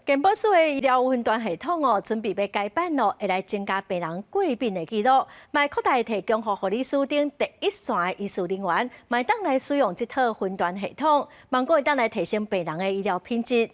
健保署的醫療雲端系統哦，準備欲改版咯，會來增加病人過敏的記錄，嘛擴大提供予護理師等第一線的醫事人員，嘛會當來使用這套雲端系統，望講會當來提升病人的醫療品質。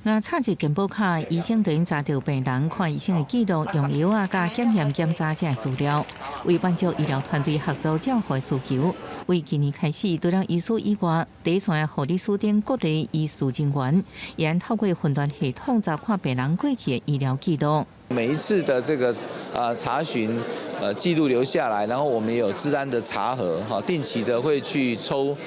若插入健保卡，醫生就會查著病人看醫生的記錄、用藥啊、佮檢驗檢查這資料，為滿足醫療團隊合作照護的需求，為今年開始，除了醫師以外，第一線的護理師等各類醫事人員，也透過雲端系統查看病人過去的醫療記錄。每一次的這個查詢記錄留下來，然後我們也有資安的查核，哈，定期的會去抽。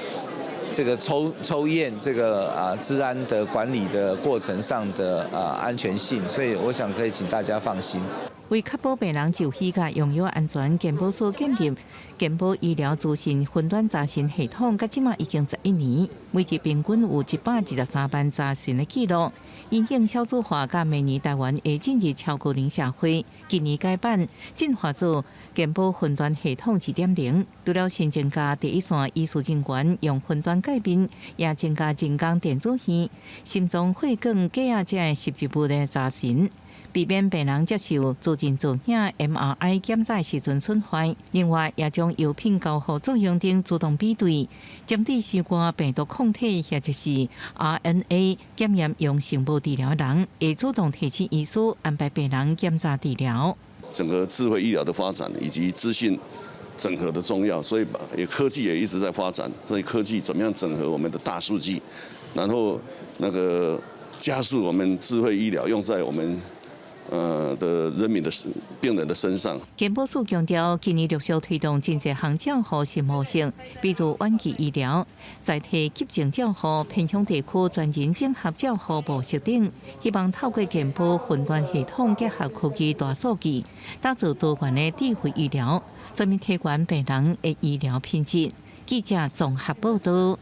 這個抽驗這個資安的管理的過程上的安全性，所以我想可以請大家放心。為確保病人就醫佮用藥安全，健保署建立健保醫療資訊雲端查詢系統，到這馬已經11年，每日平均有123萬查詢的記錄。因應少子化佮明年台灣會進入超高齡社會，今年改版進化做健保雲端系統2.0，除了新增加第一線醫事人員用雲端界面，也增加人工電子耳、心臟血管計仔這拾入物的查詢，避免病人接受磁振造影 MRI 檢查時陣損壞。另外，也將藥品交互作用等自動比對，針對新冠病毒抗體或者是 RNA 檢驗陽性無治療的人，會主動提醒醫師安排病人檢查治療。整個智慧醫療的發展以及資訊整合的重要，所以也科技也一直在發展。所以科技怎麼樣整合我們的大數據，然後那個加速我們智慧醫療用在我們的人民的病人的身上。健保署強調，今年陸續推動真濟項照護新模式，比如遠距醫療、在地急症照護、偏鄉地區專人整合照護模式等，希望透過健保雲端系統結合科技大數據，打造多元的智慧醫療，全面提懸病人的醫療品質。記者綜合報道。